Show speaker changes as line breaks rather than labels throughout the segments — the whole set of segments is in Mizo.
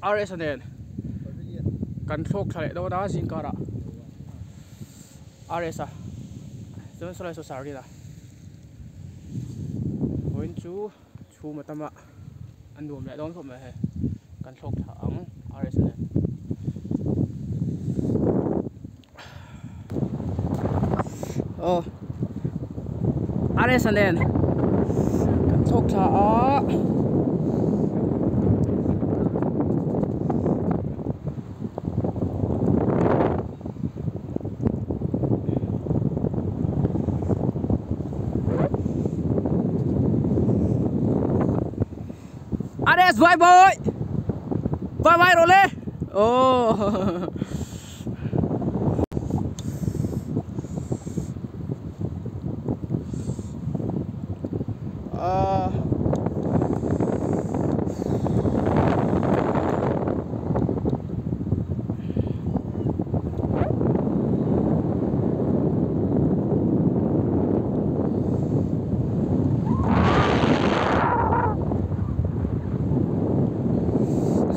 RS nen kan thlawk thla leh dawn a zingkarah RS a chuan saw lai saw sardine a vawiin chu chhum a tam a a nuam leh dawn khawp mai hei kan thlawk thla ang RS nen. Aw RS nen kan thlawk thla a. RS bye bye bye bye rawh le aw.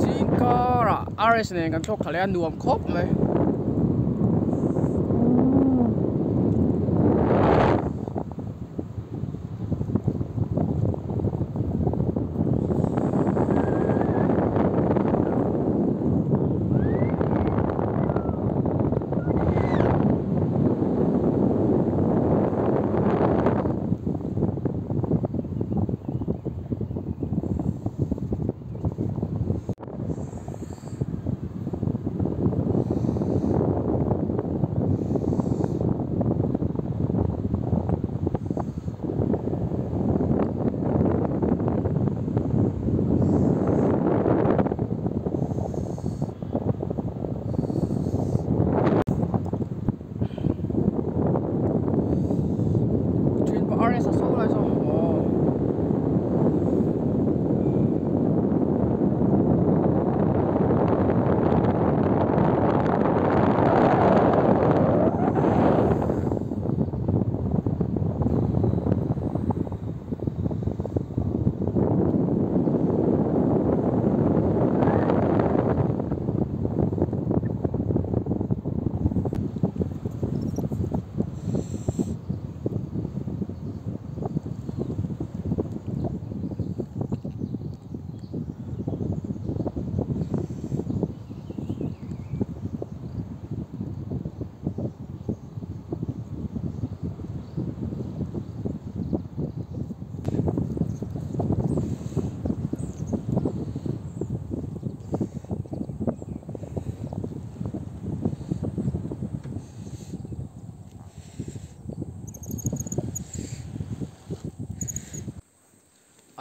Zingkarah RS nen kan thlawk thla leh a nuam khawp mai.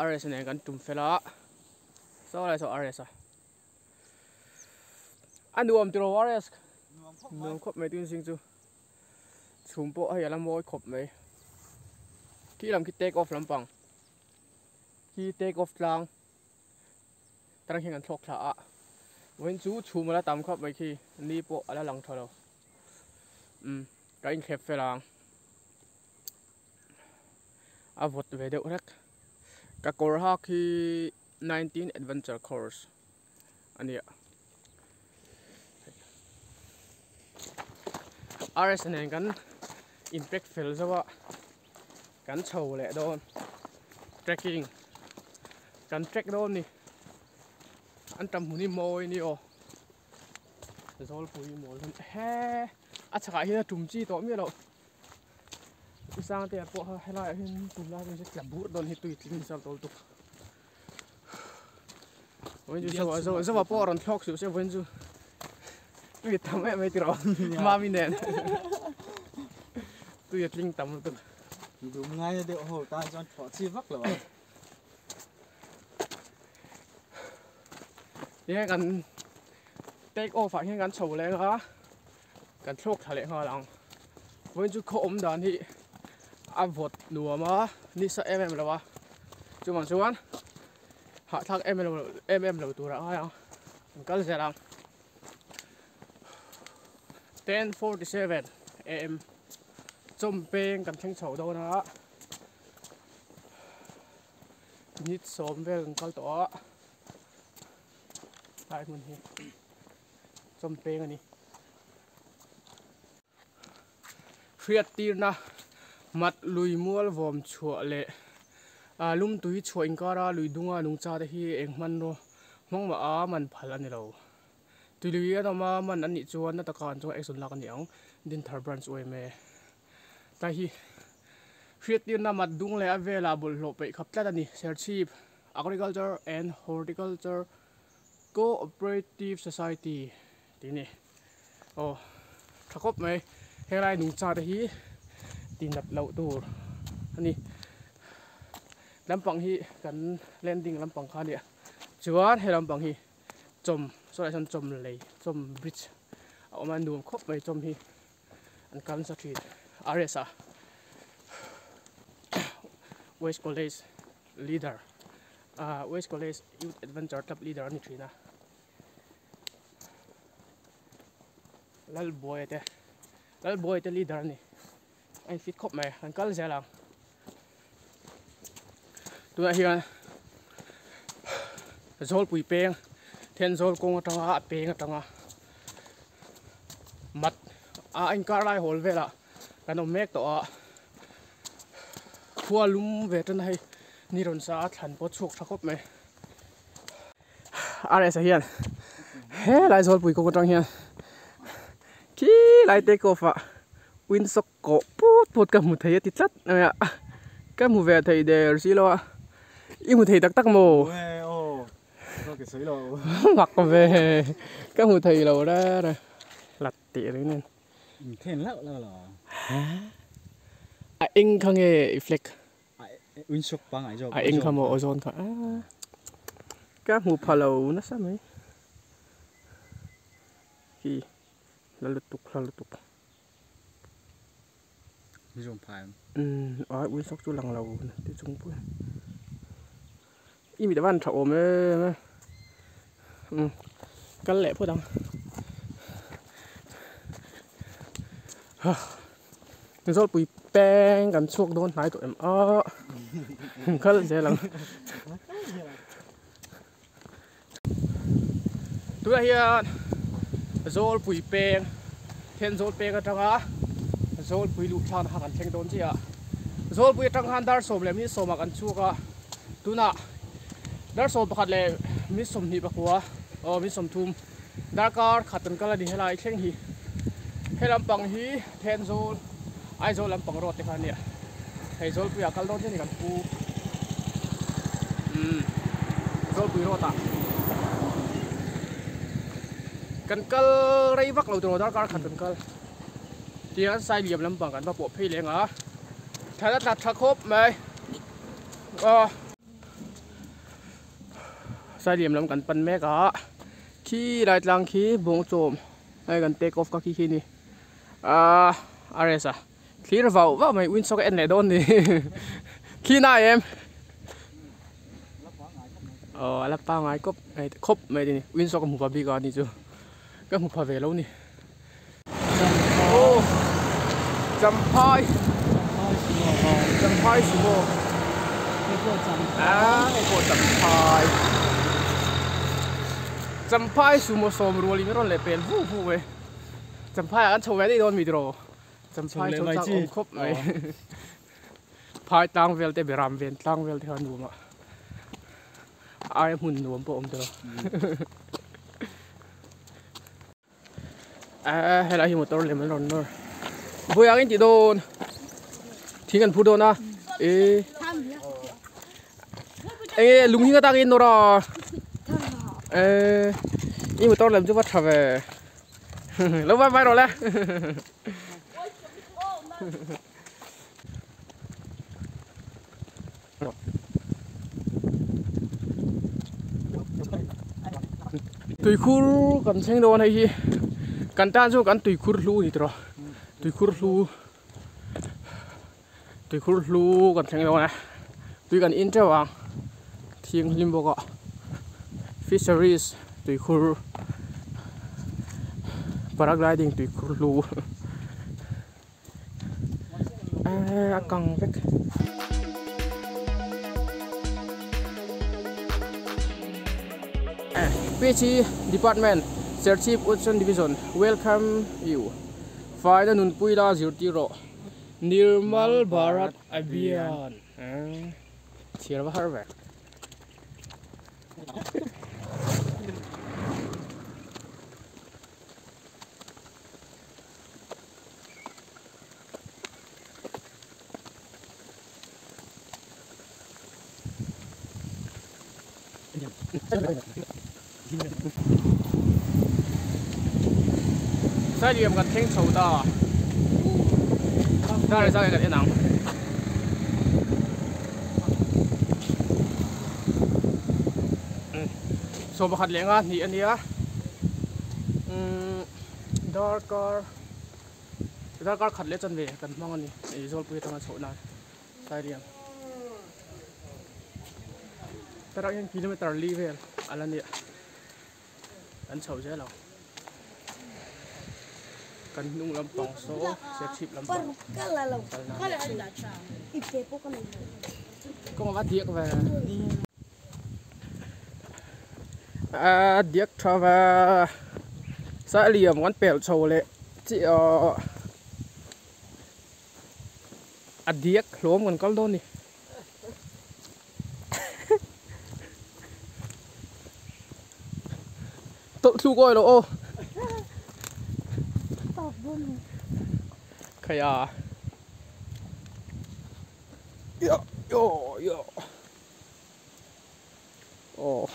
RS nen kan tum fel a saw lai saw RS a a nuam tiraw RS nuam khawp mai tun zing chu chhum pawh hei ala mawi khawp mai khi lam khi take off lampang khi take off tlang tarang hian kan thlawk thla a vawiin chu chhum ala tam khawp mai khi ni pawh ala lang tha lo umm ka inthlep fel ang. A vawt ve deuh hlek ka kawr hak hi 19 adventure course a nia RS nen kan in pack fel zo a kan chho leh dawn trekking kan trek dawn ni an tam hmun hi mawi ni aw zawlpui mawl he a chhakah hian a tum chi tawh miah loh. I sangte ah pawh helai ah hian tum lai chu tla bur dawn hi tui tling nasa tawl tuk vawiin chu zo zo zo pawh a rawn thlawk suh se vawiin chu tui a tam em mai tiraw mami nen tui a tling tam lutuk
dum ngai na deuh ho tan chuan thlawh chi vak lo ang
tinge kan take off ah hian kan chho leng a. Kan thlawk thla leh nghal ang. Vawiin chu khaw awm dan hi a vawt nuam a, nisa em em lo a. Chuvang chuan hahthlak em em lo em em lo turah a ngai ang. Kan kal zel ang. 10:47 am chawmpeng kan thleng chho dawn a. Minute sawm vel kan kal tawh a. Helai hmun hi chawm peng a ni. Hriattirna mat lui mual vawm chhuah leh lum tui chhuah inkara lui dunga nungcha te hi eng hmanraw hmang mah a man phal a ni lo. Tui lui an awm a man an nih chuan na taka an chunga action lak a ni ang. Dinthar Branch yma tlai hi hriattirna mat dung leh a velah bawlhhlawh peih khap tlat a ni. Serchhip Agriculture and Horticulture Co-operative Society tih a ni. Aw tha khawp mai helai nungcha te hi tinat loh tur a ni. Lampang hi kan landing lampang kha a nia chuan he lampang hi chawm sawlai sawn chawm lei chawm bridge a awm a nuam khawp mai chawm hi an kal nasa thin RS ah West College leader ah West College Youth Adventure Club leader a ni thin a Lalbuaia te Lalbuaia te leader a ni a in fit khawp mai an kal zel ang tunah hian Zawlpui peng Thenzawl kawng atanga a peng atanga mat a inkar lai hawl velah kan awm mek tawh a khua lum ve tan a hei ni rawn sa a thlan pawh chhuak tha khawp mai RS-a hian helai Zawlpui kawng atang hian khi lai take off ah windsok kawh put put ka hmu thei a ti tlat mai a ka hmu ve thei der si lo a i hmu thei tak tak maw mak ve ka hmu thei lo reng reng hlat tih reng nen a eng kha nge i flag a eng kha maw ozone kha ka hmu pha lo nasa mai khi la lutuk la lutuk. Umm ai ui sawk chu lang lo ti chung pawh i mit avan tha awm em e umm kal leh phawt ang ha zawlpui peng kan chhuak dawn hnai tawh em a kal zel ang tunah hian zawlpui peng Thenzawl peng atanga zawlpui luh thlakna kha kan thleng dawn chiah a zawlpui atang khan dar sawm leh minute sawmah kan chhuak a tunah dar sawm pakhat leh minute sawmhnih pakua aw minute sawmthum darkar khat kan kal a ni helai thleng hi he lampang hi Thenzawl Aizawl lampang road te kha a nia hei zawlpuiah kal dawn chiah a ni kan pu umm zawlpui road ah kan kal rei vak lo tawh darkar khat kan kal tihian sailiam lampang kan va pawh phei leng a thlan a tla tha khawp mai aw sailiam lam kan pan mek a khi lai tlang khi bawngchawm hei kan take off ka khi khi a ni. Ahh RS a thlir vauh vauh mai windsor ka en leh dawn ni khi na em aw a la pangai kawp mai khawp mai ni windsor ka hmu pha bik a ni chu ka hmu pha ve lo ni aw champhai champhai sumo ah hei pawh champhai champhai sumo sawm rual in rawn leh pel vu vu e. Champhai ah kan chho ve daih dawn mi tiraw Champhai chho chak awm khawp mai phai tlang vel te beram ven tlang vel te kha nuam a aia hmun nuam pawh awm tiraw eh helai hi motor lem an rawn nawr vawi ang in tih dawn thing an phur dawn a eh enge lung hing atang in nawr a eh i motor lem chu va tha ve. Lo vai vai rawh le. Tuikhur kan thleng dawn hei hi kan tan chu kan tuikhur hlu a ni tawh tuikhur hlu tuikhur hlu kan thleng dawn e tui kan in teuh ang thianghlim bawk a fisheries tuikhur paragliding tuikhur hlu eee a kang vek. PHE Department Serchhip Utsan Division welcome you. Faina nunpui la zirtir rawh. Nirmal Bharat Abhiyan. Chhiar va har ve. Sai liam kan thleng chho ta dar zah kan en ang sawm pakhat leh nga hnih a nia darkar darkar khat leh chanve kan hmang a ni ei zawlpui atanga chhoh nan sai liam tarak hian kilometer li vel a la nia an chho zel ang. Kan hnung lampang saw serchhip lampang kalna kawng a va diak ve a diak tha ve sai liam kan pel chho leh chi a diak hlawm kan kal dawn ni. Tawlh thluk awi lo aw. Khaya yo yo yo oh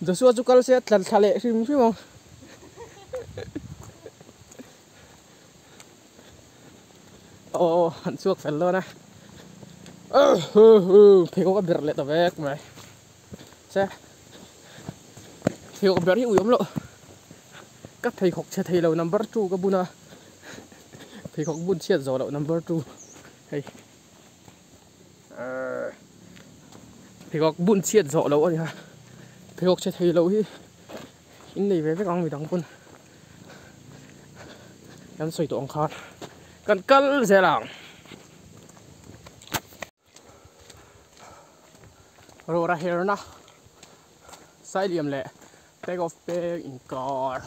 Joshua chu kal se tlan thla leh hrim hrim ang. Oh han chhuak fel dawn a. Pheikhawk a ber leh ta vek mai. Che pheikhawk ber hi ui awm loh. Ka pheikhawk chhe thei lo number 2 ka bun a. Pheikhawk bun chhiat zawh loh number 2 hei. Pheikhawk bun chhiat zawh loh a ni a. Pheikhawk chhe thei lo hi in nei ve vek ang midang pawn. Kan sawi tawh ang khan kan kal zel ang. Rawra herna sai liam leh take off peng inkar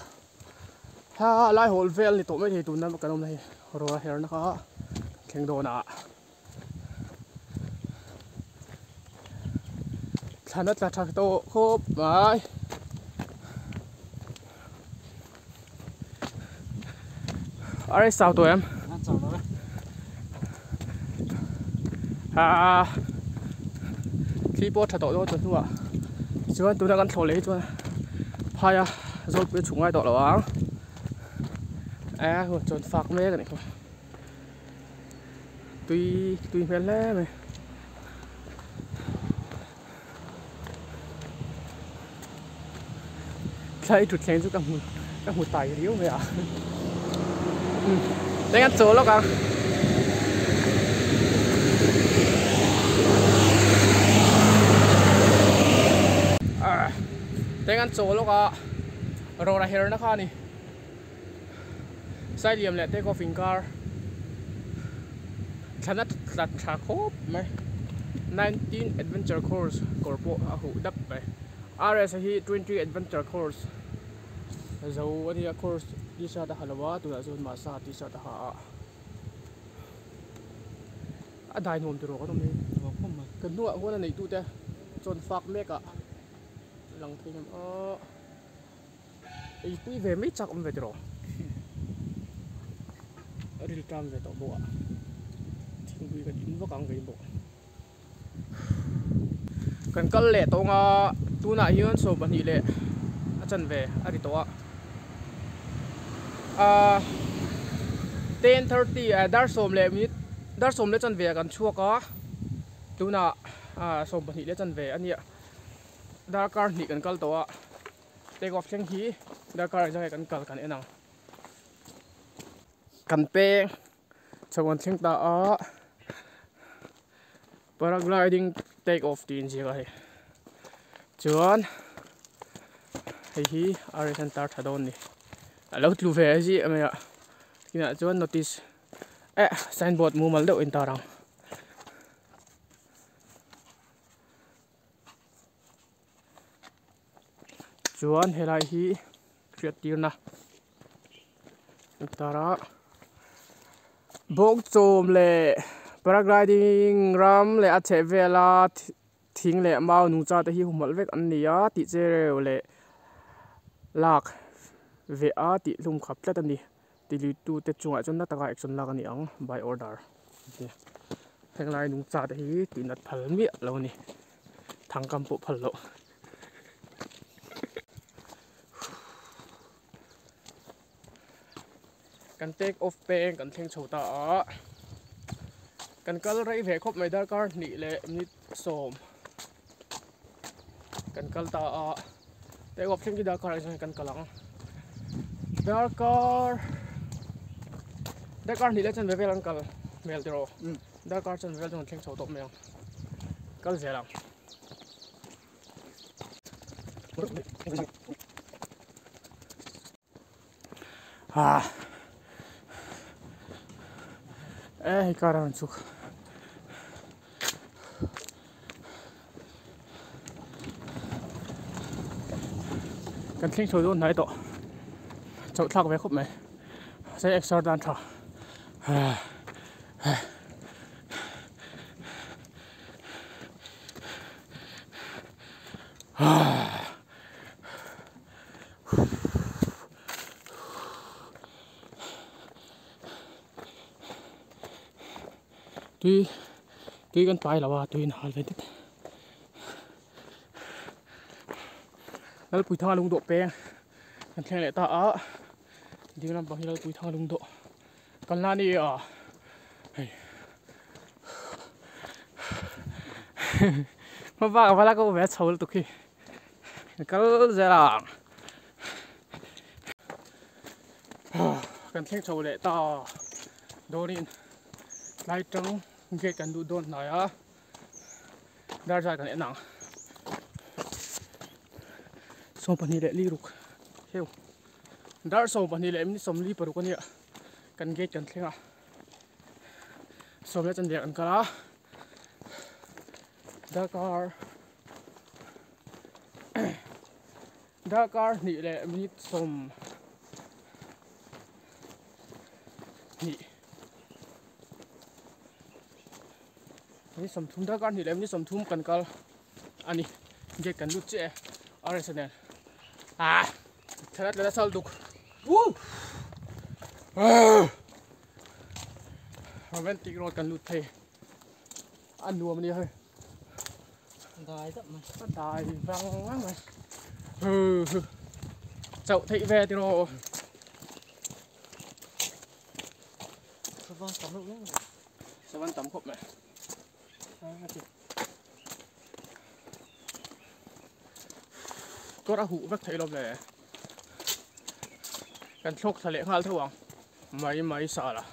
ha lai hawl vel ni tawh mai thei tuna kan awm na hi rawra herna kha thleng dawn a thlan a tla tha tawh khawp mai. Are sao tụi em à khi bố thật tội thôi tuần thua chuan tuna kan thlo leh chuan phaia zawlpui chhung ngai tawh lo ang e chuan fak mek ani khaw tui tui hmel hle mai thlai thut thleng chu ka hmu ka hmu tai riau mai a đây ăn chó lóc à đây ăn chó lóc à rồi là her nó kha ni sai liam leh take off in car thlan a tla tha khawp mai 19 adventure course kawr pawh a huh dap mai RS hi 20 adventure course zo ania course t-shirt a ha lo a tunah chuan masa t-shirt a ha a a dai nuam tiraw kan awm hi kan hnungah huan a neih tu te chuan fak mek ah lang thei ngam a ei pui ve mai chak awm ve tiraw a ril tam ve tawh bawk a thingpui kan in vak ang vei bawk. Kan kal leh tawh anga tunah hian 22 leh a chanve a ri tawh a 10:30 dar sawm leh minute dar sawm leh chanve ah kan chhuak a tunah 22 leh chanve a nia darkar hnih kan kal tawh a take off thleng hi darkar engzah nge kan kal kan en ang kan peng chho kan thleng ta a. Paragliding take off tih inziak a hei chuan hei hi RS an tar tha dawn ni a lo tlu ve a zia mai a kinah chuan notice eh signboard mumal deuh a intar ang. Chuan helai hi hriat tirna tar a bawkchawm leh paragliding ram leh a chheh vela thing leh mau nungcha te hi humhalh vek an ni a tih chereu leh lak veh a tih hlum khap tlat a ni tilitu te chungah chuan na taka action lak a ni ang by order henglai nungcha te hi tih nat phal miah lo a ni thangkam pawh phal loh. Kan take off peng kan thleng chho ta a kan kal rei ve khawp mai darkar hnih leh minute sawm kan kal ta a take off thleng khi darkar ah hian kan kal ang darkar darkar hnih leh chanve vel an kal hmel tiraw darkar chanve vel chu kan thleng chho tawp mai ang kal zel ang. Ah. E hei kar a rawn chhuk. Kan thleng chho dawn hnai tawh. Chauh thlak ve khawp mai. Mahse exer tan tha. Tui tui kan pai lo a tui in hal ve det Lalpui thanga lung dawh peng kan thleng leh ta a ding lampang hi Lalpui thanga lung dawh kalna a ni a hei hma bak a vala ka awm ve a chho lutuk hi kal zel ang kan thleng chho leh ta dawrin tlai tang gate kan duh dawn hnai a dar zat kan en ang 22 leh li ruk heu dar 22 leh minute 46 ania kan gate kan thleng a sawm leh chanve kan kal a darkar darkar hnih leh minute sawm hnih minute 30 darkar hnih leh minute 30 kan kal ani gate kan lut chiah e RS nen ah thla tla sal duk woo romantic road kan lut thei a nuam ania hei
dai deuh mai
a dai vang vang mai chauh theih ve tiraw
savan tam reuh
savan tam khawp mai kawr a huh vek theih lo ve kan thlawk thla leh nghal tho ang mai mai sala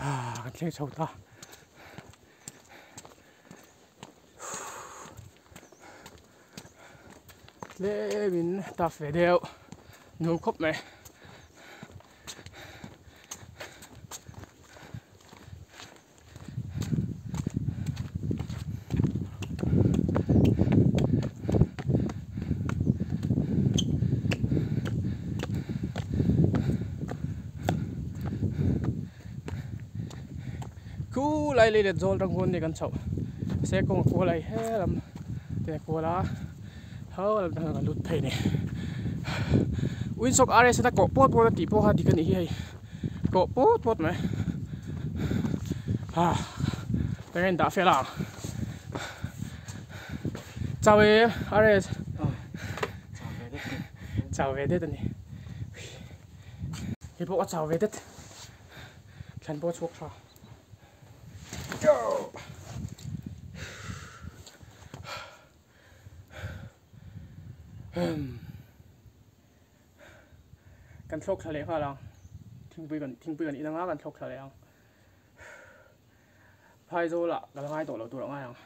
ah kan thleng chho ta tlemin tough ve deuh nuam khawp mai. Khu lai lei let zawl rang huan ni kan chhoh se kawng a kual ai helam te a kual a ho lam te kan lut phei ni uinsawk RS a kawh pawt pawt a tih pawh kha dik a nih hi hei kawh pawt pawt mai ah eng a indah fel ang chau e RS chau ve det a ni hei pawh ka chau ve det. Thlan pawh a chhuak tha. Kan thlawk thla leh nghal ang. Thingpui kan thingpui kan in anga kan thlawk thla leh ang. Phaizawl ah kal ngai tawh lo tur a ngai ang.